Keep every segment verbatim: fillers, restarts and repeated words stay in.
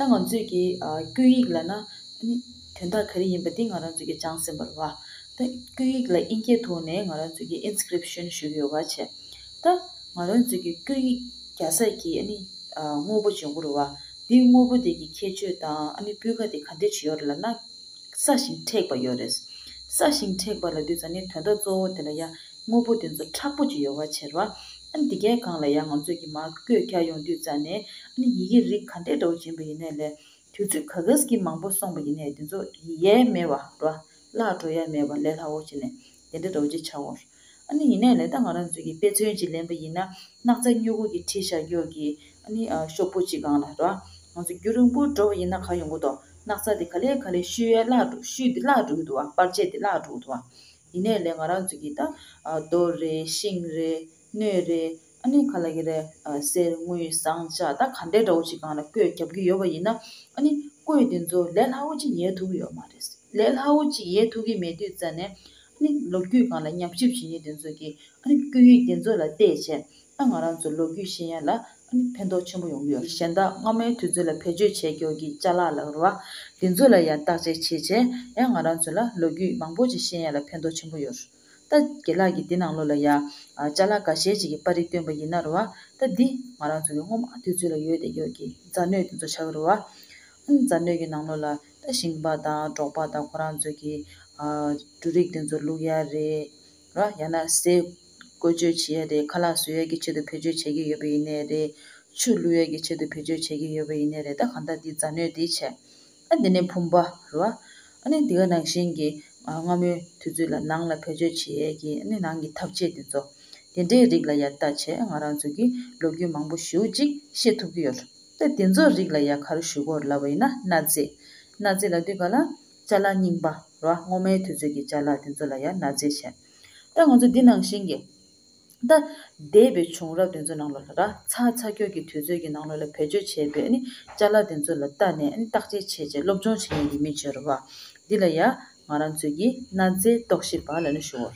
ད་ང་ཚོས་ཀྱི་ཨ་བཀོད་ཡིག་ལབ་ན་ཨ་ནི་དོན་དག་ག་རེ་ཡིན་པ་འདི་ང་རང་ཚོས་ཀྱི་སྦྱངས་ཟིན་པ་རེད་བ། ད་བཀོད་ཡིག་ལ་དབྱིན་སྐད་ཐོག་ནས་ང་རང་ཚོས་ཀྱི་ཨིན་སི་ཀི་རིབ་ཤན་ཞུ་གི་ཡོད་པ་བྱས། ད་ང་རང་ཚོས་ཀྱི་བཀོད་ཡིག་རྒྱག་ས་ཀྱི་ཨ་ནི་ཨ་དངོས་པོ་ཅིག་ཡོང་གི་རེད་བ། འདིའི་དངོས་པོ་དེ་གི་ཁྱད་ཆོས་དང་ཨ་ནི་སྤུས་ཀ་དེ་ག་འདྲ་ཅིག་ཡོད་རེད་ལབ་ན། སྲ་ཞིང་མཁྲེགས་པ་ཡོད་རེད། སྲ་ཞིང་མཁྲེགས་པ་ལབ་དུས་ཙང་ནས་དོན་དག་གཙོ་བོ་དེ་ལ་ཡ་དངོས་པོ་དེ་ཚོ་མཁྲེགས་པོ་ཅིག་ཡོད་པ་བྱས་རེད་བ། ཨ་ནི་འདི་གའི་སྒང་ལ་ཡ་ང་ཚོས་ཀྱི་མར་བཀོད་རྒྱག་ཡོང་དུས་ཙང་ནས་ཨ་ནི་ཡི་གེ་རིགས་ག་འདྲའི་འདྲ་བོ་ཅིག་ཡིན་པ་ཡིན་ནའི་ལས། དུས་ཚོད་ག་གས་ཀྱི་མང་པོ་སོང་བ་ཡིན་ནའི་དེ་ཚོ་ཡལ་མེད་པ་རེད་བ། བརླག་འགྲོ་ཡ་མེད་པ་ལས་སླ་བོ་བྱས་ནས་དེ་འདྲ་འདྲ་བོ་ཅིག་ཆགས་འོང་། ཨ་ནི་ཡིན་ནའི་ལས་ད་ང་རང་ཚོས་ཀྱི་དཔེ་མཚོན་ཅིག་ལེན་པ་ཡིན་ན། སྣག་ཚ་སྨྱུ་གུ་གིས་བྲིས་བཞག་རྒྱུ་གི་ཨ་ནི་ཨ་ཤོག་བུ་གཅིག་སྒང་ལ་རེད་བ། ང་ཚོ་རྒྱུན་རིང་པོ་འགྲོ་བ་ཡིན་ན་ག་ཡོང་གི་འདུག་སྣག་ཚ་དེ་ག་ལེ་ག་ལེ་བཤུས་ཡ་བརླག་འགྲོ། བཤུས་དེ་བརླག་འགྲོ་གི་འདུག་བ། པར་ཆས་དེ་བརླག་འགྲོ་གི་འདུག་བ། ཡིན་ནའི་ལས་ང་རང་ཚོས་ཀྱི་ད་ཨ་རྡོ་རེད། ཤིང་རེད། སྣོད་རེད། ཨ་ནི་ག་ལབ་ཀྱི་རེད། ཨ་གསེར་དངུལ་ཟངས་ལྕགས་ད་ག་འདྲའི་འདྲ་བོ་ཅིག་སྒང་ལ་བཀོད་རྒྱབ་ཀྱི་ཡོད་པ་ཡིན་ན། ཨ་ནི་བཀོད་དེ་ཚོ་ལས་སླ་བོ་ཅིག་ཡལ་ཐུབ་ཀྱི་ཡོད་མ་རེད། ལས་སླ་བོ་ཅིག་ཡལ་ཐུབ་ཀྱི་མེད་དུས་ཙང་ནས། ཨ་ནི་ལོ་རྒྱུས་སྒང་ལ་ཉམས་ཞིབ་བྱེད་མཁན་དེ་ཚོ་གིས་ཨ་ནི་བཀོད་ཡིག་དེ་ཚོ་ལ་བལྟས་བྱས། ཨ་ང་རང་ཚོ་ལོ་རྒྱུས་ཤེས་ཡ་ལ་ཨ་ནི་ཕན་ཐོགས་ཆེན་པོ་ཡོང་གི་ཡོད། གཞན་དག་སྔ་མའི་དུས་ཚོད་ལ་བེད་སྤྱོད་བྱས་རྒྱུ་གི་ཅ་ལག་ལ་རེད་བ། དེ་ཚོ་ལ་ཡང་བརྟག་དཔྱད་བྱས་བྱས་ཡང་ང་རང་ཚོ་ལ་ལོ་རྒྱུས་མང་པོ་ཅིག་ཤེས་ཡ་ལ་ཕན་ཐོགས་ཆེན་པོ་ཡོད། ད་རྒན་ལགས་ཀྱིས་འདི་ནང་ལོགས་ལ་ཡ། ཨ་ཅ་ལག་འགའ་ཤས་ཅིག་གི་པར་རིས་བཏོན་པ་ཡིན་ན་རེད་བ། ད་འདི་ང་རང་ཚོ་གི་སྔོན་མ་དུས་ཚོད་ལ་ཡོད་བསྡད་ཡོད་ཀྱི་རྫ་སྣོད་དེ་ཚོ་ཆགས་ཀྱི་རེད་བ། ཨ་ནི་རྫ་སྣོད་ཀྱི་ནང་ལོགས་ལ་ད་ཞིང་པ་དང་འབྲོག་པ་དང་ཁོ་རང་ཚོ་གི་ཨ་འབྲུ་རིགས་དེ་ཚོ་བླུག་ཡ་རེད། ར་ཡང་ན་ཟས་བཀོལ་སྤྱོད་བྱེད་ཡ་རེད། ཁ་ལག་བཟོ་ཡ་གི་ཆེད་དུ་བེད་སྤྱོད་བྱེད་ཀྱི་ཡོད་པ་ཡིན་ནའི་རེད། ཆུ་བླུག་ཡ་གི་ཆེད་དུ་བེད་སྤྱོད་བྱེད་ཀྱི་ཡོད་པ་ཡིན་ནའི་རེད། ད་གང་ལྟར་འདི་རྫ་སྣོད་འདི་བྱས། ཨ་འདི་ནས་བུམ་པ་རེད་བ། ཨ་ནི་འདི་ག་ནང་བཞིན་གྱི་ཨ་སྔ་མོའི་དུས་ཚོད་ལ་ནང་ལ་བེད་སྤྱོད་བྱེད་ཡས་ཀྱི་ཨ་ནི་ནང་གི་ཐབ་ཆས་འདི་ཚོ། དེ་འདྲའི་རིགས་ལ་ཡ་ལྟ་བྱས་ང་རང་ཚོ་གི་ལོ་རྒྱུས་མང་པོ་ཞེ་པོ་ཅིག་ཤེས་ཐུབ་ཀྱི་ཡོད་རེད། ད་འདི་ཚོ་རིགས་ལ་ཡ་ག་རེ་ཞུ་དགོས་རེད་ལབ་པ་ཡིན་ན་གནའ་རྫས། གནའ་རྫས་ལབ་དུས་ག་ལ་ཅ་ལག་རྙིང་པ་རེད་བ། སྔོན་མའི་དུས་ཚོད་ཀྱི་ཅ་ལག་འདི་ཚོ་ལ་ཡ་གནའ་རྫས་བྱས། ད་ང་ཚོ་འདི་ནང་བཞིན་གྱི། ད་འདས་པའི་བྱུང་རབས་དེ་ཚོ་ནང་ལོགས་ལ་ར་ཚ་ཚ་འཁྱོག་གི་དུས་ཚོད་ཀྱི་ནང་ལོགས་ལ་བེད་སྤྱོད་བྱས་པའི་ཨ་ནི་ཅ་ལག་དེ་ཚོ་ལ་ལྟ་ནས་ཨ་ནི་བརྟག་དཔྱད་བྱས་བྱས་སློབ་སྦྱོང་བྱེད་མཁན་གྱི་མི་བྱོས་རེད་བ། འདི་ལ་ཡ་ང་རང་ཚོས་ཀྱི་གནའ་རྫས་རྟོག་ཞིབ་པ་ལབ་ནས་ཞུ་བ་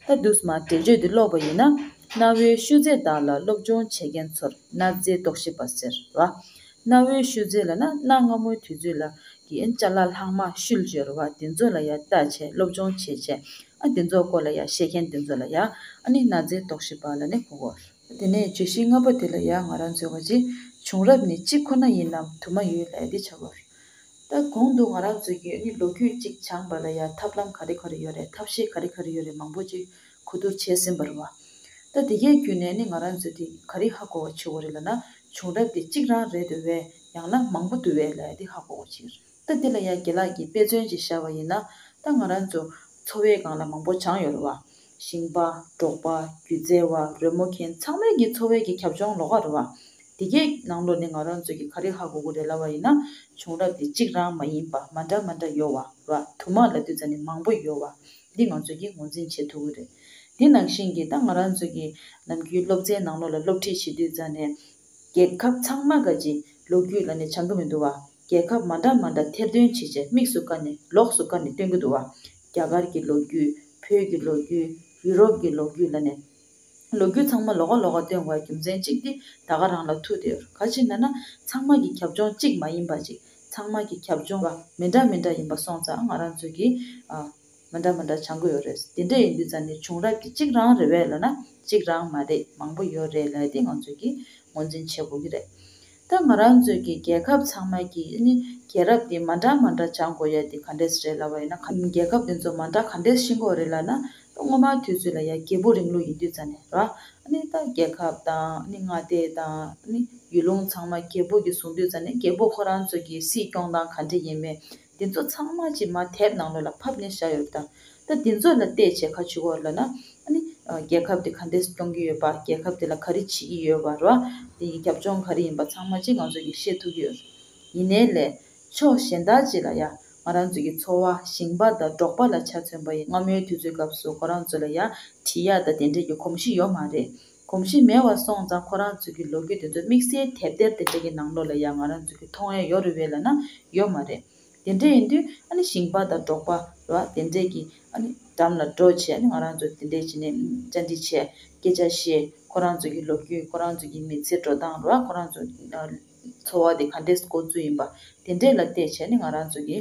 རེད། ད་འདུག་སེ་མར་འགྲེལ་བརྗོད་འདི་ཀློག་པ་ཡིན་ན། གནའ་བོའི་ཤུལ་རྫས་དག་ལ་སློབ་སྦྱོང་བྱེད་མཁན་ཚོར་གནའ་རྫས་རྟོག་ཞིབ་པ་ཟེར་བ། གནའ་བོའི་ཤུལ་རྫས་ལབ་ན་གནའ་སྔ་མོའི་དུས་ཚོད་ལ་གི་ཨ་ནི་ཅ་ལག་ལྷག་མ་ཤུལ་བཅོས་རེད་བ། དེ་ཚོ་ལ་ཡ་ལྟ་བྱས་སློབ་སྦྱོང་བྱས་བྱས། ཨ་དེ་ཚོའི་སྐོར་ལ་ཡ་ཤེས་མཁན་དེ་ཚོ་ལ་ཡ་ཨ་ནི་གནའ་རྫས་རྟོག་ཞིབ་པ་ལབ་ནས་གོ་གི་ཡོད་རེད། དེ་ནས་བརྗོད་གཞི་ལྔ་པ་དེ་ལ་ཡ་ང་རང་ཚོས་ག་ཅི། བྱུང་རབས་ནི་གཅིག་ཁོ་ན་ཡིན་ནམ་དུ་མ་ཡོད་ལབ་ཡ་དེ་ཆགས་ཀྱི་ཡོད་རེད། ད་གོང་དུ་ང་རང་ཚོས་ཀྱི་ཨ་ནི་ལོ་རྒྱུས་གཅིག་སྦྱངས་པ་ལ་ཡ་ཐབས་ལམ་ག་རེ་ག་རེ་ཡོད་རེད། ཐབས་ཤེས་ག་རེ་ག་རེ་ཡོད་རེད། མང་པོ་ཅིག་གོ་བསྡུར་བྱས་ཟིན་པ་རེད་བ། ད་དེ་གའི་བརྒྱུད་ནས་ནི་ང་རང་ཚོས་དེ་ག་རེ་ཧ་གོ་བ་བྱེད་དགོས་རེད་ལབ་ན། བྱུང་རབས་དེ་གཅིག་རང་རེད་འདུག་བས། ཡང་ན་མང་པོ་འདུག་བས་ལབ་ཡ་དེ་ཧ་གོ་བ་བྱེད་ཀྱི་རེད། ད་དེ་ལ་ཡ་རྒན་ལགས་ཀྱིས་དཔེ་མཚོན་ཅིག་བཞག་པ་ཡིན་ན། ད་ང་རང་ཚོ་འཚོ་བའི་སྒང་ལ་མང་པོ་སྦྱངས་ཡོད་རེད་བ། ཞིང་པ། འབྲོག་པ། སྒྱུ་རྩལ་བ། རོལ་མོ་མཁན་ཚང་མས་ཀྱི་འཚོ་བའི་གི་ཁྱབ་ལྗོངས་ལོགས་ཀ་རེད་བ། དེ་གའི་ནང་ལོགས་ནས་ང་རང་ཚོ་གི་ག་རེ་ཧ་གོ་གི་རེད་ལབ་པ་ཡིན་ན། བྱུང་རབས་དེ་གཅིག་རང་མ་ཡིན་པ་མ་འདྲ་མ་འདྲ་ཡོད་བ་རེད་བ། དུ་མ་ལབ་དུས་ཙམ་ནས་མང་པོ་ཡོད་བ། འདི་ང་ཚོས་ཀྱིས་ངོས་འཛིན་བྱེད་ཐུབ་ཀྱི་རེད། འདི་ནང་བཞིན་གྱི་ད་ང་རང་ཚོ་གི་ནམ་རྒྱུན་སློབ་ཚན་ནང་ལོགས་ལ་སློབ་ཁྲིད་བྱེད་དུས་ཙམ་ནས། རྒྱལ་ཁབ་ཚང་མ་ག་ཅིག་ལོ་རྒྱུས་ལབ་ནས་སྦྱང་གི་མི་འདུག་བ། རྒྱལ་ཁབ་མ་འདྲ་མ་འདྲ་ཐེར་འདོན་བྱེད་བྱས་དམིགས་སུ་བཀར་ནས་ལོགས་སུ་བཀར་ནས་སྟོན་གྱི་འདུག་བ། རྒྱ་གར་གྱི་ལོ་རྒྱུས། བོད་ཀྱི་ལོ་རྒྱུས། ཡུ་རོབ་ཀྱི་ལོ་རྒྱུས་ལབ་ནས། ལོ་རྒྱུས་ཚང་མ་ལོགས་ཀ་ལོགས་ཀ་སྟོན་དགོས་རྒྱུ་མཚན་གཅིག་དེ་ད་ག་རང་ལ་ཐུག་བསྡད་ཡོད། ག་ཅི་ན་ན་ཚང་མ་གི་ཁྱབ་ལྗོངས་གཅིག་མ་ཡིན་པ་ཅིག་ཚང་མ་གི་ཁྱབ་ལྗོངས་ལ་མི་འདྲ་མི་འདྲ་ཡིན་པ་སོང་ཙང་ང་རང་ཚོས་ཀྱི་ཨ་མི་འདྲ་མི་འདྲ་སྦྱང་གི་ཡོད་རེད། དེ་འདྲ་ཡིན་དུས་ཙང་ནས་བྱུང་རབས་ཀྱི་གཅིག་རང་རེད་པས་ལབ་ན་གཅིག་རང་མ་རེད། མང་པོ་ཡོད་རེད་ལབ་དེ་ང་ཚོས་ཀྱི་ངོས་འཛིན་བྱེད་དགོས་ཀྱི་རེད། ད་ང་རང་ཚོས་ཀྱི་རྒྱལ་ཁབ་ཚང་མ་གི་ནི་རྒྱལ་རབས་དེ་མ་འདྲ་མ་འདྲ་སྦྱང་དགོས་ཡ་དེ་ག་འདྲས་རེད་ལབ་པ་ཡིན་ན། ག་རྒྱལ་ཁབ་དེ་ཚོ་མ་འདྲ་ག་འདྲས་ཤེས་དགོས་རེད་ལབ་ན། སྔོན་མ་དུས་ཚོད་ལ་ཡ་རྒྱལ་པོ་རིང་ལུགས་ཡིན་དུས་ཙང་ནས་ར། ཨ་ནི་ད་རྒྱལ་ཁབ་དང་ཨ་ནི་མངའ་སྡེ་དང་ཨ་ནི་ཡུལ་ལུང་ཚང་མ་རྒྱལ་པོ་གིས་བཟུང་དུས་ཙང་ནས་རྒྱལ་པོ་ཁོ་རང་ཚོ་གི་སྲིད་སྐྱོང་སྟངས་ག་འདྲ་ཡིན་མིན། དེ་ཚོ་ཚང་མ་ཅིག་མར་དེབ་ནང་ལོགས་ལ་ཕབ་ནས་བཞག་ཡོད་རེད་ད། ད་དེ་ཚོ་ལ་བལྟས་བྱས་ག་རེ་བྱེད་དགོས་ལབ་ན། ཨ་ནི་རྒྱལ་ཁབ་དེ་ག་འདྲས་སྐྱོང་གི་ཡོད་པ། རྒྱལ་ཁབ་དེ་ལ་ག་རེ་བྱེད་ཀྱི་ཡོད་པ་རེད་བ། དེ་ཡི་རྒྱབ་ལྗོངས་ག་རེ་ཡིན་པ་ཚང་མ་ཅིག་ང་ཚོ་གིས་ཤེས་ཐུབ་ཀྱི་ཡོད་རེད། ཡིན་ནའི་ལས་ཕྱོགས་གཞན་དག་ཅིག་ལ་ཡ་ང་རང་ཚོ་གི་འཚོ་བ་ཞིང་པ་དང་འབྲོག་པ་ལ་ཆ་མཚོན་པ་ཡིན། སྔ་མོའི་དུས་ཚོད་སྐབས་སུ་ཁོ་རང་ཚོ་ལ་ཡ་བྲིས་ཡག་དང་དེ་འདྲས་ཀྱི་གོམས་གཤིས་ཡོད་མ་རེད། གོམས་གཤིས་མེད་པ་སོང་ཙང་ཁོ་རང་ཚོ་གི་ལོ་རྒྱུས་དེ་ཚོ་དམིགས་བསལ་དེབ་ཐེར་དེ་འདྲས་ཀྱི་ནང་ལོགས་ལ་ཡ་ང་རང་ཚོ་གི་མཐོང་ཡ་ཡོད་རེད་པས་ལབ་ན་ཡོད་མ་རེད། དེ་འདྲ་ཡིན་དུས་ཨ་ནི་ཞིང་པ་དང་འབྲོག་པ་རེད་བ། དེ་འདྲས་ཀྱི་ཨ་ནི་འགྲམ་ལ་འགྲོ་བྱས། ཨ་ནི་ང་རང་ཚོ་དེ་འདྲས་བྱས་ནས་བཅར་འདྲི་བྱས། སྐད་ཆ་བཤད། ཁོ་རང་ཚོ་གི་ལོ་རྒྱུས། ཁོ་རང་ཚོ་གི་མི་ཚེ་འགྲོ་སྟངས་རེད་བ། ཁོ་རང་ཚོ་ འཚོ་བ་དེ་ག་འདྲས་འགོ་བཙུགས་ཡིན་པ་དེ་འདྲས་ལ་བལྟས་བྱས་ནས་ང་རང་ཚོ་གི་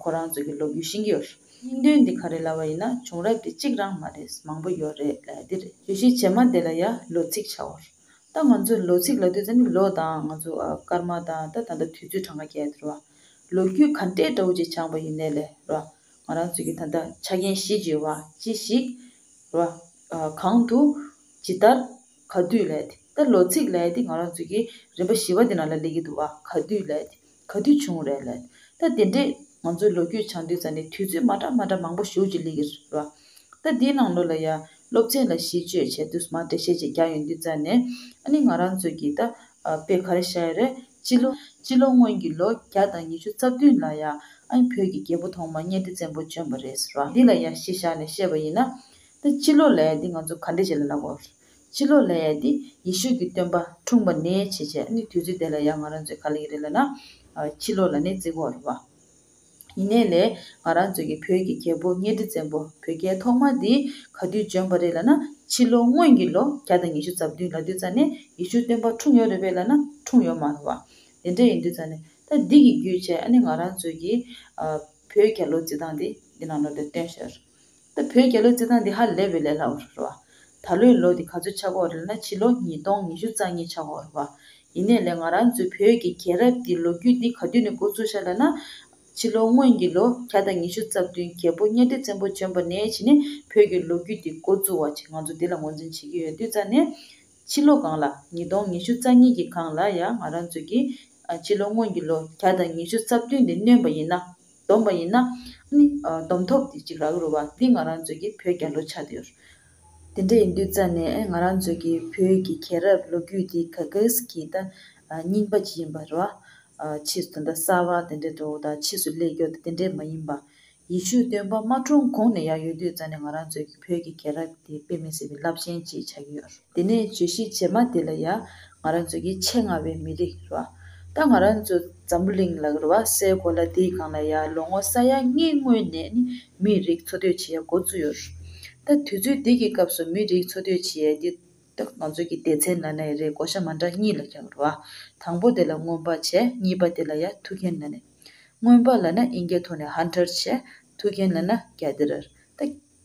ཁོ་རང་ཚོ་གི་ལོ་རྒྱུས་ཤེས་ཀྱི་ཡོད། སྙིང་དོན་འདི་ག་རེ་ལབ་པ་ཡིན་ན། བྱུང་རབས་འདི་གཅིག་རང་མ་རེད། མང་པོ་ཡོད་རེད་ལབ་ཡ་འདི་རེད། བརྗོད་གཞི་རྗེས་མ་དེ་ལ་ཡ་ལོ་ཚིགས་ཆགས་ཡོད། ད་ང་ཚོ་ལོ་ཚིགས་ལབ་དུས་ཙམ་ནི་ལོ་དང་ང་ཚོ་ཨ་སྐར་མ་དང་ད་ད་ལྟ་དུས་ཚོད་གྲངས་ཀ་རྒྱག་ཡ་དེ་རེད་བ། ལོ་རྒྱུས་ག་འདྲའི་འདྲ་བོ་ཅིག་སྦྱངས་པ་ཡིན་ནའི་ལས་རེད་བ། ང་རང་ཚོ་གི་ད་ལྟ་ཆ་རྐྱེན་བཞི་ཅིག་ཡོད་བ། ཅི་ཞིག་རེད་བ། ཨ་གང་དུ། ཇི་ལྟར། ག་དུས་ལབ་ཡ་དེ། ད་ལོ་ཚིགས་ལབ་ཡ་དེ་ང་རང་ཚོ་གི་རིམ་པ་བཞི་པ་དེ་ནང་ལ་སླེབས་ཀྱི་འདུག་བ། ག་དུས་ལབ་ཡ་དེ། ག་དུས་བྱུང་རེད་ལབ་ཡ་དེ། ད་དེ་འདྲས་ང་ཚོའི་ལོ་རྒྱུས་སྦྱང་དུས་ཙམ་ནས་དུས་ཚོད་མ་འདྲ་མ་འདྲ་མང་པོ་ཞེ་པོ་ཅིག་སླེབས་ཀྱི་རེད་བ། ད་དེའི་ནང་ལོགས་ལ་ཡ་སློབ་ཚན་ལ་གཞི་བཅོལ་བྱས་དུས་མ་འགྲེལ་བཤད་ཅིག་རྒྱག་ཡོང་དུས་ཙམ་ནས། ཨ་ནི་ང་རང་ཚོ་གི་ད་ཨ་དཔེ་ག་རེ་བཞག་ཡོད་རེད། སྤྱི་ལོ། སྤྱི་ལོ་སྔོན་གྱི་ལོ་བརྒྱ་དང་ཉི་ཤུ་རྩ་བདུན་ལ་ཡ་ཨ་ནི་བོད་ཀྱི་རྒྱལ་པོ་ཐོག་མ་གཉའ་ཁྲི་བཙན་པོ་བྱོན་པ་རེད་ཟེར་བ། འདི་ལ་ཡ་གཞི་བཞག་ནས་བཤད་པ་ཡིན་ན། ད་སྤྱི་ལོ་ལབ་ཡ་འདི་ང་ཚོ་ག་འདྲ་ཅིག་ལ་ལབ་དགོས། སྤྱི་ལོ་ལབ་ཡ་འདི་ཡེ་ཤུ་གི་སྟོན་པ་འཁྲུངས་པ་ནས་བྱས་བྱས་ཨ་ནི་དུས་ཚོད་དེ་ལ་ཡ་ང་རང་ཚོས་ག་ལབ་ཀྱི་རེད་ལབ་ན། ཨ་སྤྱི་ལོ་ལབ་ནས་བརྩི་གི་ཡོད་རེད་བ། ཡིན་ནའི་ལས་ང་རང་ཚོ་གི་བོད་ཀྱི་རྒྱལ་པོ་གཉའ་ཁྲི་བཙན་པོ་བོད་རྒྱལ་ཐོག་མ་འདི་ག་དུས་བྱོན་པ་རེད་ལབ་ན། ཕྱི་ལོ་སྔོན་གྱི་ལོ་བརྒྱ་དང་ཉི་ཤུ་རྩ་བདུན་ལབ་དུས་ཙམ་ནས་ཡེ་ཤུ་སྟོན་པ་འཁྲུངས་ཡོད་རེད་པས་ལབ་ན་འཁྲུངས་ཡོད་མ་རེད་བ། དེ་འདྲ་ཡིན་དུས་ཙམ་ནས་ད་འདི་གི་བརྒྱུད་བྱས་ཨ་ནི་ང་རང་ཚོ་གི་ཨ་བོད་རྒྱལ་ལོ་རྩི་སྟངས་འདི་འདི་ནང་ལོགས་ལ་བཏོན་བཞག་ཡོད་རེད། ད་བོད་རྒྱལ་ལོ་རྩི་སྟངས་འདི་ཧ་ལས་པའི་ལས་སླ་པོ་རེད་བ། ད་ལོའི་ལོ་འདི་ག་ཚོད་ཆགས་ཀྱི་ཡོད་རེད་ལབ་ན། ཕྱི་ལོ་ཉིས་སྟོང་ཉི་ཤུ་རྩ་གཉིས་ཆགས་ཀྱི་ཡོད་རེད་བ། ཡིན་ནའི་ལས་ང་རང་ཚོའི་བོད་ཀྱི་རྒྱལ་རབས་འདི་ལོ་རྒྱུས་འདི་ག་དུས་ནས་འགོ་བཙུགས་བཞག་ལབ་ན། ཕྱི་ལོ་སྔོན་གྱི་ལོ་བརྒྱ་དང་ཉི་ཤུ་རྩ་བདུན་རྒྱལ་པོ་གཉའ་ཁྲི་བཙན་པོ་བྱོན་པ་ནས་བྱས་ནས་བོད་ཀྱི་ལོ་རྒྱུས་འདི་འགོ་བཙུགས་པ་ཅིག་ང་ཚོ་འདི་ལ་ངོས་འཛིན་བྱེད་ཀྱི་ཡོད་དུས་ཙམ་ནས། ཕྱི་ལོ་སྒང་ལ་ཉིས་སྟོང་ཉི་ཤུ་རྩ་གཉིས་ཀྱི་སྒང་ལ་ཡང་ང་རང་ཚོ་གིས་ཨ་ཕྱི་ལོ་སྔོན་གྱི་ལོ་བརྒྱ་དང་ཉི་ཤུ་རྩ་བདུན་འདི་བསྣན་པ་ཡིན་ན། བསྡོམས་པ་ཡིན་ན། ཨ་ནི་ཨ་བསྡོམས་ཐོབ་དེ་གཅིག་རག་གི་རེད་བ། འདི་ང་རང་ཚོ་གི་བོད་རྒྱལ་ལོ་ཆགས་བསྡད་ཡོད་རེད། དེ་འདྲ་ཡིན་དུས་ཙམ་ནས་ཨེ་ང་རང་ཚོ་གི་བོད་ཀྱི་རྒྱལ་རབས་ལོ་རྒྱུས་འདི་ག་གེ་སི་གི་ད་ཨ་རྙིང་པ་ཅིག་ཡིན་པ་རེད་བ། ཨ་ཕྱིས་སུ་ད་ལྟ་གསར་པ་དེ་འདྲ་འགྲོ་ད་ཕྱིས་སུ་སླེབས་རྒྱུ་དེ་འདྲ་མ་ཡིན་པ། ཡེ་ཤུ་སྟོན་པ་མ་འཁྲུངས་གོང་ནས་ཡར་ཡོད་དུས་ཙམ་ནས་ང་རང་ཚོའི་བོད་ཀྱི་རྒྱལ་རབས་དེ་དཔེ་མི་སྲིད་པའི་རླབས་ཆེན་ཅིག་ཆགས་ཀྱི་ཡོད་རེད། དེ་ནས་བརྗོད་གཞི་རྗེས་མ་དེ་ལ་ཡ་ང་རང་ཚོ་གི་ཆེས་སྔ་བའི་མི་རིགས་རེད་བ། ད་ང་རང་ཚོ་འཛམ་བུ་གླིང་ལ་རེད་བ། སའི་གོ་ལ་དེའི་སྒང་ལ་ཡ་ལོ་ངོ་ས་ཡ་ལྔའི་སྔོན་ནས་ནི་མིའི་རིགས་འཚོ་སྡོད་བྱེད་ཡ་འགོ་བཙུགས་ཡོད་རེད། ད་དུས་ཚོད་འདི་གི་སྐབས་སུ་མིའི་རིགས་འཚོ་སྡོད་བྱེད་ཡ་འདི། ད་ང་ཚོ་གི་སྡེ་ཚན་ལབ་ན་ཡང་རེད། བགོ་བཤའ་མ་འདྲ་གཉིས་ལ་རྒྱག་རེད་བ། དང་པོ་དེ་ལ་མངོན་པ་བྱས། གཉིས་པ་དེ་ལ་ཡ་ཐུའུ་ཁན་ལབ་ནས། མངོན་པ་ལབ་ན་དབྱིན་སྐད་ཐོག་ནས་ཧན་ཊར་བྱས། ཐུའུ་ཁན་ལབ་ན་གྷེ་དར་རར། ད་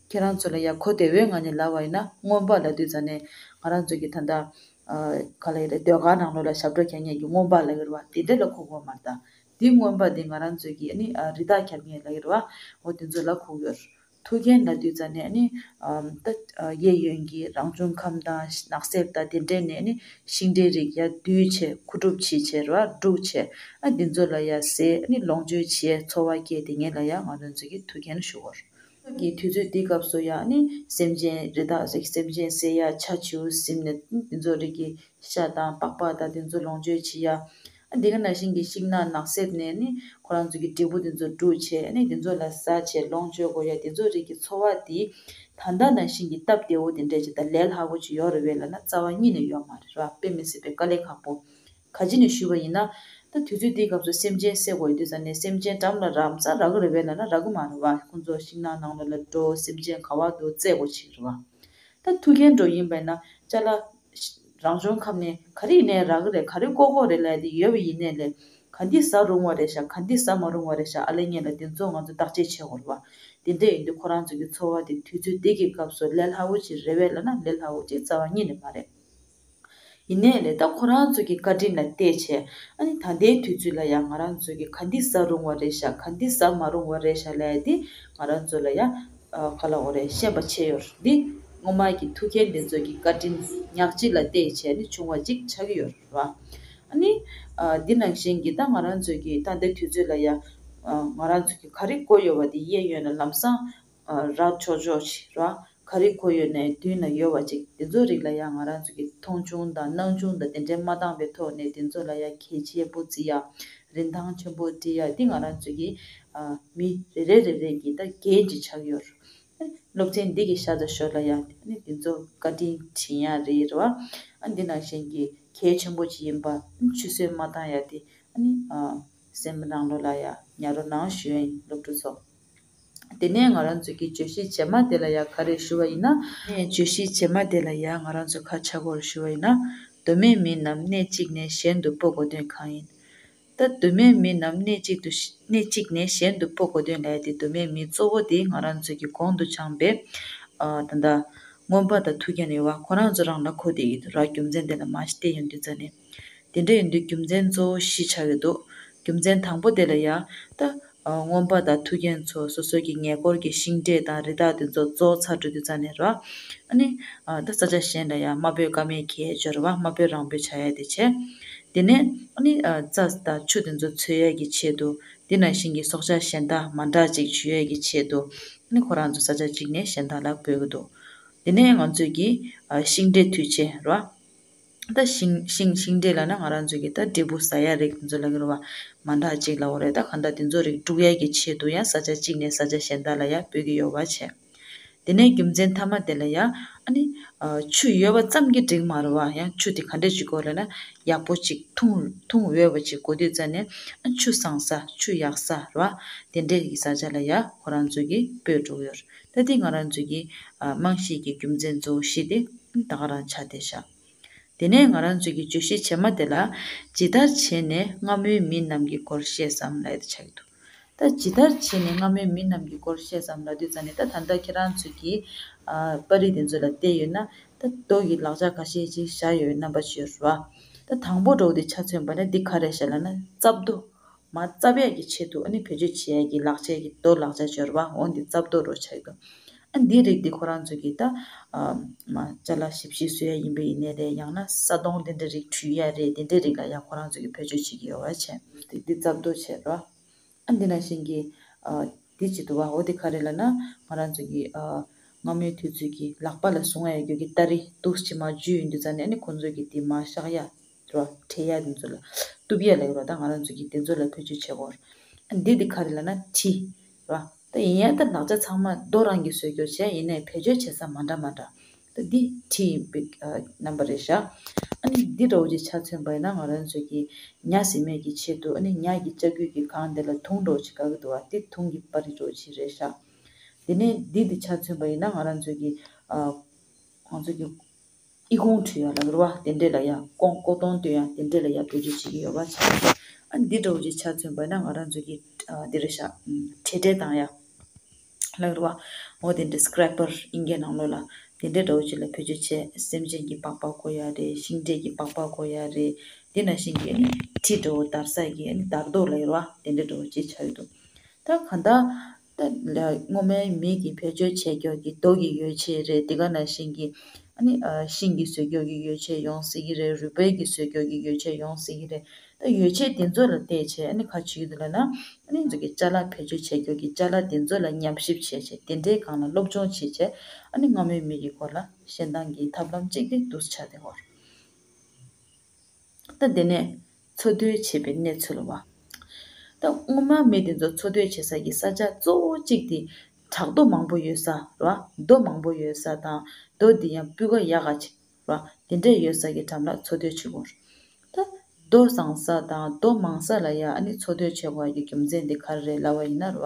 ཁྱེད་རང་ཚོ་ལ་ཡ་གོ་བདེ་བོའི་ངང་ནས་ལབ་པ་ཡིན་ན། མངོན་པ་ལབ་དུས་ཙམ་ནས་ང་རང་ཚོ་གི་ད་ལྟ་ཨ་ག་ལབ་ཡ་རེད། ཟློས་གར་ནང་ལོགས་ལ་ཞབས་བྲོ་རྒྱག་མཁན་གྱི་མངོན་པ་ལབ་ཀྱི་རེད་བ། དེ་འདྲ་ལ་གོ་དགོས་མ་རེད་ད། འདི་མངོན་པ་འདི་ང་རང་ཚོ་གི་ཨ་ནི་ཨ་རི་དྭགས་རྒྱབ་མཁན་ལབ་ཀྱི་རེད་བ། འོ་དེ་ཚོ་ལ་གོ་གི་ཡོད་རེད། ཐུའུ་ཁན་ལབ་དུས་ཙམ་ནས་ཨ་ནི་ཨམ་ད་ཨ་གཡས་གཡོན་གྱི་རང་བྱུང་ཁམས་དང་ནགས་གསེབ་དང་དེ་འདྲས་ནས་ཨ་ནི་ཤིང་འབྲས་རིགས་ཡར་བསྡུས་བྱས། མཁོ་སྒྲུབ་བྱས་བྱས་རེད་བ། སྒྲུག་བྱས། ཨ་འདི་ཚོ་ལ་ཡར་ཟས་ཨ་ནི་ལོངས་སྤྱོད་བྱས་འཚོ་བ་སྐྱེལ། དེ་ངན་ལ་ཡ་ང་རང་ཚོ་གི་ཐུའུ་ཁན་ཞུ་གི་ཡོད་རེད། གི་དུས་ཚོད་འདི་སྐབས་སུ་ཡང་ནི་སེམས་ཅན་རི་དྭགས་རིགས་སེམས་ཅན་བསད་ཡ། ཆ་བྱིའུ་ཟིན་ནས་དེ་ཚོ་རིགས་ཀྱི་ཤ་དང་པགས་པ་དང་དེ་ཚོ་ལོངས་སྤྱོད་བྱེད་ཡ། ཨ་དེ་ག་ནང་བཞིན་གྱི་ཤིང་ནགས་ནགས་གསེབ་ནས་ནི་ཁོ་རང་ཚོ་གི་འབྲས་བུ་དེ་ཚོ་སྒྲུག་བྱས། ཨ་ནི་དེ་ཚོ་ལ་ཟ་བྱས་ལོངས་སྤྱོད་དགོས་ཡ། དེ་ཚོ་རིགས་ཀྱི་འཚོ་བ་དེ་ད་ལྟ་ནང་བཞིན་གྱི་སྟབས་བདེ་བོ་དེ་འདྲས་ཅིག་དང་ལས་སླ་བོ་ཅིག་ཡོད་རེད་པས་ལབ་ན་རྩ་བ་ཉིད་ནས་ཡོད་མ་རེད་བ། དཔེ་མི་སྲིད་པའི་དཀའ་ལས་ཁག་པོ། ག་ཅི་ནས་ཞུས་པ་ཡིན་ན། ད་དུས་ཚོད་འདིའི་སྐབས་སུ་སེམས་ཅན་བསད་དགོས་ཡོད་དུས་ཙམ་ནས་སེམས་ཅན་འགྲམ་ལ་རགས་ཙམ་རག་གི་རེད་པས་ལབ་ན་རག་གི་མ་རེད་བ། ཁོང་ཚོ་ཤིང་ནགས་ནང་ལོགས་ལ་འགྲོ། སེམས་ཅན་ག་བ་འདུག་བཙལ་དགོས་བྱེད་ཀྱི་རེད་བ། ད་ཐུའུ་ཁན་འདྲ་ཡིན་པས་ན་ཅ་ལག་རང་བྱུང་ཁམས་ནས་ག་རེ་ཡིན་ནའི་རག་གི་རེད། ག་རེ་བཀོག་དགོས་རེད་ལབ་ཡ་དེ་ཡོད་པ་ཡིན་ནའི་ལས། ག་འདི་ཟ་རུང་བ་རེད་ཤག་ག་འདི་ཟ་མ་རུང་བ་རེད་ཤག་ཨ་ལས་ངན་ལ་དེ་ཚོ་ང་ཚོ་བརྟག་དཔྱད་བྱེད་དགོས་རེད་བ། དེ་འདྲ་ཡིན་དུས་ཁོ་རང་ཚོ་གི་འཚོ་བ་དེ་དུས་ཚོད་འདི་གི་སྐབས་སུ་ལས་སླ་བོ་ཅིག་རེད་པས་ལབ་ན་ལས་སླ་བོ་ཅིག་རྩ་བ་ཉིད་ནས་མ་རེད། ཡིན་ནའི་ལས་ད་ཁོ་རང་ཚོ་གི་བཀའ་དྲིན་ལ་བལྟས་བྱས། ཨ་ནི་ད་ལྟའི་དུས་ཚོད་ལ་ཡང་ང་རང་ཚོ་གི་ག་འདི་ཟ་རུང་བ་རེད་ཤག་ག་འདི་ཟ་མ་རུང་བ་རེད་ཤག་ལབ་ཡ་འདི་ང་རང་ཚོ་ལ་ཡང་ཨ་ག་ལབ་དགོས་རེད། ཤེས་པ་ཆགས་ཡོད་རེད། འདི་སྔོན་མ་གི་ཐུའུ་ཁན་དེ་ཚོ་གི་བཀའ་དྲིན་ཉག་གཅིག་ལ་བལྟས་བྱས་ནི་བྱུང་བ་ཅིག་ཆགས་ཀྱི་ཡོད་རེད་བ། ཨ་ནི་ཨ་འདི་ནང་བཞིན་གྱི་ད་ང་རང་ཚོ་གི་ད་ལྟའི་དུས་ཚོད་ལ་ཡང་ཨ་ང་རང་ཚོ་གི་ག་རེ་དགོས་ཡོད་པ་དེ་གཡས་གཡོན་ལ་ལམ་སང་། ཨ་རག་ཆོག་ཆོག་ཅིག་ར། ག་རེ་དགོས་ཡོད་ནའི་མདུན་ལ་ཡོད་པ་ཅིག་དེ་ཚོ་རིགས་ལ་ཡང་ང་རང་ཚོ་གི་མཐོང་ཆུང་དང་སྣང་ཆུང་དང་དེ་འདྲའི་མ་བཏང་པའི་ཐོག་ནས་དེ་ཚོ་ལ་ཡང་གལ་ཆེན་པོ་བརྩི་ཡ། རིན་ཐང་ཆེན་པོ་བརྩི་ཡ་འདི་ང་རང་ཚོ་གི་ཨ་མི་རེ་རེ་རེ་རེ་གི་ད་འགན་ཅིག་ཆགས་ཡོད་རེད། སློབ་ཚན་འདི་གི་ཤ་ཚ་ཞོར་ལ་ཡང་ནི་དེ་ཚོ་བཀའ་དྲིན་དྲན་ཡ་རེད་རེད་བ། ཨ་འདི་ནང་བཞིན་གྱི་གལ་ཆེན་པོ་ཅིག་ཡིན་པ་ཆུད་ཟོས་མ་བཏང་ཡ་དེ་ཨ་ནི་ཨ་སེམས་ནང་ལོགས་ལ་ཡང་ཉར་རོགས་གནང་ཞུ་ཡ་ཡིན། སློབ་ཕྲུག་ཚོ། དེ་ནས་ང་རང་ཚོ་གི་བརྗོད་གཞི་རྗེས་མ་དེ་ལ་ཡང་ག་རེ་ཞུ་བ་ཡིན་ན། ནས་བརྗོད་གཞི་རྗེས་མ་དེ་ལ་ཡང་ང་རང་ཚོ་ག་ཆགས་ཀྱི་ཡོད་རེད་ཞུ་བ་ཡིན་ན། གདོད་མའི་མི་རྣམས་གནས་གཅིག་ནས་གཞན་དུ་སྤོ་དགོས་དོན་གང་ཡིན། ད་གདོད་མའི་མི་རྣམས་གནས་གཅིག་ཏུ་གནས་གཅིག་ནས་གཞན་དུ་སྤོ་དགོས་དོན་ལས་དེ། གདོད་མའི་མི་གཙོ་བོ་དེ་ང་རང་ཚོའི་གི་གོང་དུ་འཆམ་པའི་ཨ་ད་ལྟ་མངོན་པ་དང་ཐུགས་རྒྱན་ཡོད་པ་ཁོ་རང་ཚོ་རང་ལ་གོ་བསྡད་ཀྱི་འདུག་ར། རྒྱུ་མཚན་དེ་ལ་མ་གཞི་བལྟས་ཡོང་དུས་ཙ་ནས། དེ་འདྲ་ཡིན་དུས་རྒྱུ་མཚན་གཙོ་བོ་བཞི་ཆགས་ཀྱི་འདུག་རྒྱུ་མཚན་དང་པོ་དེ་ལ་ཡང་ད་ཨ་མངོན་པ་དང་ཐུགས་རྒྱན་ཚོ་སོ་སོ་གི་ཉེ་འཁོར་གྱི་ཤིང་འབྲས་དང་རི་དྭགས་དེ་ཚོ་རྫོགས་ཚར་འགྲོ་དུས་ཙ་ནས་ར། ཨ་ནི་ཨ་ད་ས་ཆ་གཞན་ལ་ཡང་དམའ་འབེབས་དཀའ་མེད་གྱི་སྦྱོར་བ་དམའ་འབེབས་རང་འབེབས་བྱ་ཡ་དེ་བྱས། དེ་ནས་ཨ་ནི་ཨ་རྩྭ་དང་ཆུ་དེ་ཚོ་འཚོལ་ཡ་གི་ཆེད་དུ། དེ་ནང་བཞིན་གྱི་སྲོག་ཆགས་གཞན་དག་མ་འདྲ་ཅིག་བྱུས་ཡ་གི་ཆེད་དུ། ཨ་ནི་ཁོ་རང་ཚོ་ས་ཆ་གཅིག་ནས་གཞན་དག་ལ་སྤོ་གི་འདུག་དེ་ནས་ང་ཚོས་ཀྱི་ཨ་ཤིང་འབྲས་དུས་ཆེན་ར། ད་ཤིང་ཤིང་ཤིང་འབྲས་ལབ་ན་ང་རང་ཚོ་གི་ད་འབྲས་བུ་ཟ་ཡ་རིགས་དེ་ཚོ་ལབ་ཀྱི་རེད་བ། མ་འདྲ་ཅིག་ལབ་དགོས་རེད། ད་གང་ལྟར་དེ་ཚོ་རིགས་སྒྲུག་ཡ་གི་ཆེད་དུ་ཡང་ས་ཆ་གཅིག་ནས་ས་ཆ་གཞན་དག་ལ་ཡང་སྤོ་གི་ཡོད་པ་བྱས། དེ་ནས་རྒྱུ་མཚན་མཐའ་མ་དེ་ལ་ཡང་ཨ་ནི་ཨ་ཆུ་ཡོད་པ་ཙམ་གྱིས་འགྲིག་མ་རེད་བ། ཡང་ཆུ་དེ་ག་འདྲས་ཅིག་དགོས་ལབ་ན་ཡག་པོ་ཅིག་འཐུང་འཐུང་འོས་པ་ཅིག་དགོས་དུས་ཙ་ནས་ཨ་ཆུ་བཟང་ས་ཆུ་ཡག་ས་རེད་བ། དེ་འདྲས་ཀྱི་ས་ཆ་ལ་ཡང་ཁོ་རང་ཚོ་གི་སྤོས་འགྲོ་གི་ཡོད་རེད། ད་དེ་ང་རང་ཚོ་གི་ཨ་རྨང་གཞི་གི་རྒྱུ་མཚན་གཙོ་བོ་བཞི་དེ་ད་ག་རང་ཆགས་བསྡད་ཤག་དེ་ནས་ང་རང་ཚོ་གི་བརྗོད་གཞི་རྗེས་མ་དེ་ལ། ཇི་ལྟར་བྱས་ནས་སྔ་མོའི་མི་རྣམས་ཀྱི་སྐོར་བཤད་སམ་ལབ་ཡ་དེ་ཆགས་ཀྱི་འདུག་ད་ཇི་ལྟར་བྱས་ནས་སྔ་མོའི་མི་རྣམས་ཀྱི་སྐོར་བཤད་སམ་ལབ་དུས་ཙ་ནས། ད་ད་ལྟ་ཁྱེད་རང་ཚོ་གི་ཨ་པར་རིས་དེ་ཚོ་ལ་བལྟས་ཡོད་ན། ད་མདོ་གི་ལག་ཆ་ཁ་ཤས་ཅིག་བཞག་ཡོད་རྣམ་པ་ཅིག་ཡོད་རེད་བ། ད་དང་པོ་འདྲ་བོ་དེ་ཆ་མཚོན་པ་ན་འདི་ག་རེ་བཤད་ལབ་ན་རྩབ་རྡོ། མ་རྩབ་ཡག་གི་ཆེད་དུ་ཨ་ནི་བེད་སྤྱོད་བྱེད་ཡག་གི་ལག་ཆ་གི་རྡོ་ལག་ཆ་ཅིག་ཡོད་རེད་བ། འོ་འདི་རྩབ་རྡོ་འདྲ་བོ་ཆགས་ཀྱི་འདུག་ཨ་འདི་རིགས་འདི་ཁོ་རང་ཚོ་གི་ད་ཨ་མ་ཅ་ལག་ཞིབ་ཞིབ་བཟོ་ཡ་ཡིན་པ་ཡིན་ནའི་རེད། ཡང་ན་ས་དོང་དེ་འདྲ་རིགས་བྲུས་ཡ་རེད། དེ་འདྲའི་རིགས་ལ་ཡང་ཁོ་རང་ཚོ་གི་བེད་སྤྱོད་བྱེད་ཀྱི་ཡོད་པ་བྱས། དེ་འདི་རྩབ་རྡོ་བྱས་རོ། ཨ་འདི་ནང་བཞིན་གྱི་ཨ་འདི་ཅིག་འདུག་བ། འོ་འདི་ག་རེ་ལབ་ན་ང་རང་ཚོ་གི་ཨ་སྔ་མོའི་དུས་ཚོད་ཀྱི་ལག་པ་ལ་བཟུང་ཡ་ཡོད་རྒྱུ་གི་སྟ་རེ་འདུག་སེ་མར་འཇུས་ཡོང་དུས་ཙ་ནས། ཨ་ནི་ཁོ་ཚོ་གི་དེ་མར་བཞག་ཡ། ར། བྲེ་ཡ་དེ་ཚོ་ལ། གཏུབ་ཡ་ལབ་ཡོད་ར། ད་ང་རང་ཚོ་གིས་དེ་ཚོ་ལ་བེད་སྤྱོད་བྱེད་དགོས་ར། འདི་འདི་ག་རེ་ལབ་ན་གྲི། ར། ད་ཡིན་ཡང་ད་ལག་ཆ་ཚང་མ་རྡོ་རང་གིས་བཟོས་རྒྱུ་བྱས། ཡིན་ནའི་བེད་སྤྱོད་བྱེད་ས་མ་འདྲ་མ་འདྲ། ད་འདི་གྲི་ཡིན་པའི་ཨ་རྣམ་པ་རེད་ཤག་ཨ་ནི་འདི་འདྲ་བོ་ཅིག་ཆ་མཚོན་པ་ཡིན་ན་ང་རང་ཚོ་གིས་ཉ་ཟིན་མེད་ཀྱི་ཆེད་དུ། ཨ་ནི་ཉ་གི་ལྕགས་ཀྱུ་གི་སྒང་དེ་ལ་དུང་འདྲ་བོ་ཅིག་བཀབ་ཀྱི་འདུག་བ། འདི་དུང་གི་པར་རིས་འདྲ་བོ་ཅིག་རེད་ཤག་དེ་ནས་འདི་འདི་ཆ་མཚོན་པ་ཡིན་ན་ང་རང་ཚོ་གིས་ཨ་ང་ཚོ་གི་ཨི་ཁུང་བྲུས་ཡ་ལབ་རེད་བ། དེ་འདྲས་ལ་ཡ་ཀོང་ཀོ་ཏོང་བཏོན་ཡ་དེ་འདྲས་ལ་ཡ་བེད་སྤྱོད་བྱེད་ཀྱི་ཡོད་པ་ཆགས་ཀྱི། ཨ་འདི་འདྲ་བོ་ཅིག་ཆ་མཚོན་པ་ན་ང་རང་ཚོ་གི་ཨ་འདི་རེད་ཤག་ཨམ་བྲེ་བྲེ་བཏང་ཡ་ལབ་རེད་བ། འོ་དེ་འདྲས་སི་ཀེ་རེ་པར་དབྱིན་སྐད་ནང་ལོགས་ལ་དེ་འདྲས་འདྲ་བོ་ཅིག་ལ་བེད་སྤྱོད་བྱས། སེམས་ཅན་གྱི་པགས་པ་བཀོག་ཡ་རེད། ཤིང་འབྲས་ཀྱི་པགས་པ་བཀོག་ཡ་རེད། དེ་ནང་བཞིན་གྱི་ཨ་ནི་གྲི་འདྲ་བོ་བརྡར་ས་གི་ཨ་ནི་བརྡར་རྡོ་ལབ་རེད་བ། དེ་འདྲས་འདྲ་བོ་ཅིག་ཆགས་ཀྱི་འདུག་ད་གང་ལྟར་ད་ལ་སྔོན་མའི་མི་གིས་བེད་སྤྱོད་བྱས་ཀྱོག་གི་རྡོ་གི་ཡོ་བྱད་རེད། དེ་ག་ནང་བཞིན་གྱི་ཨ་ནི་ཨ་ཤིང་གིས་བཟོས་ཀྱོག་གི་ཡོ་བྱད་ཡོང་སྲིད་ཀྱི་རེད། རུས་སྦལ་གྱིས་བཟོས་ཀྱོག་གི་ཡོ་བྱད་ཡོང་སྲིད་ཀྱི་རེད། ད་ཡོ་བྱད་དེ་ཚོ་ལ་བལྟས་བྱས་ཨ་ནི་ག་བྱེད་ཀྱི་འདུག་ལབ་ན། ཨ་ནི་ང་ཚོ་གི་ཅ་ལག་བེད་སྤྱོད་བྱས་ཀྱོག་གི་ཅ་ལག་དེ་ཚོ་ལ་ཉམས་ཞིབ་བྱས་བྱས། དེ་འདྲའི་སྒང་ལ་སློབ་སྦྱོང་བྱས་བྱས། ཨ་ནི་སྔ་མོའི་མི་གི་སྐོར་ལ་ཤེས་སྟངས་ཀྱི་ཐབས་ལམ་གཅིག་དེ་འདུག་སེ་ཆགས་བསྡད་ཡོད་རེད། ད་དེ་ནས་འཚོ་སྡོད་བྱེད་པའི་གནས་ཚུལ་བ། ད་སྔོན་མ་མི་དེ་ཚོ་འཚོ་སྡོད་བྱེད་ས་ཀྱི་ས་ཆ་གཙོ་བོ་གཅིག་དེ་བྲག་རྡོ་མང་པོ་ཡོད་ས་ར། རྡོ་མང་པོ་ཡོད་ས་དང་། རྡོ་དེ་ཡང་སྤུས་ཀ་ཡག་ག་ཅིག་ར། དེ་འདྲས་ཡོད་ས་གི་འགྲམ་ལ་འཚོ་སྡོད་བྱེད་དགོས་རེད། ད་རྡོ་བཟང་ས་དང་རྡོ་མང་ས་ལ་ཡ་ཨ་ནི་འཚོ་སྡོད་བྱེད་དགོས་ཡ་གི་རྒྱུ་མཚན་དེ་ག་རེ་རེད་ལབ་པ་ཡིན་ན་ར།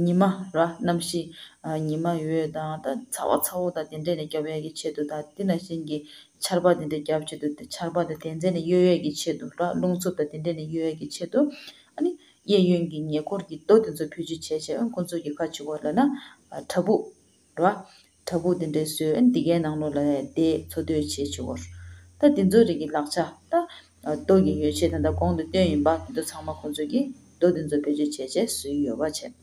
ཉི་མ་ར་གནམ་གཤིས་ཨ་ཉི་མ་འོད་དང་ད་ཚ་བ་ཚ་བོ་དང་དེ་འདྲས་ནས་སྐྱོབ་ཡ་གི་ཆེད་དུ་དང་། དེ་ནང་བཞིན་གྱི་ཆར་པ་དེ་འདྲས་རྒྱབ་ཆེད་དུ། དེ་ཆར་པ་དང་དེ་ཚོ་ནས་གཡོལ་ཡས་ཀྱི་ཆེད་དུ་ར། རླུང་འཚུབ་དང་དེ་འདྲས་ནས་གཡོལ་ཡས་ཀྱི་ཆེད་དུ། ཨ་ནི་གཡས་གཡོན་གྱི་ཉེ་འཁོར་གྱི་རྡོ་དེ་ཚོ་བེད་སྤྱོད་བྱས་བྱས། ཨ་ཁོང་ཚོ་གིས་ག་བྱེད་དགོས་ལབ་ན་ཨ་བྲག་ཕུག་ར། བྲག་ཕུག་དེ་འདྲས་བཟོས། ཨ་ནི་དེ་གའི་ནང་ལོགས་ལ་བསྡད་འཚོ་སྡོད་བྱེད་བྱེད་དགོས། ད་དེ་ཚོ་རིགས་ཀྱི་ལག་ཆ་ད་རྡོ་གི་ཡོ་བྱད་ད་ལྟ་གོང་དུ་བཏོན་ཡིན་པ་དེ་ཚོ་ཚང་མ་ཁོང་ཚོ་གིས་རྡོ་དེ་ཚོ་བེད་སྤྱོད་བྱས་བྱས་བཟོས་ཡོད་པ་བྱས།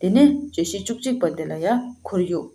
དེ་ནས་བརྗོད་གཞི་བཅུ་གཅིག་པ་དེ་ལ་ཡ་ཁོར་ཡུག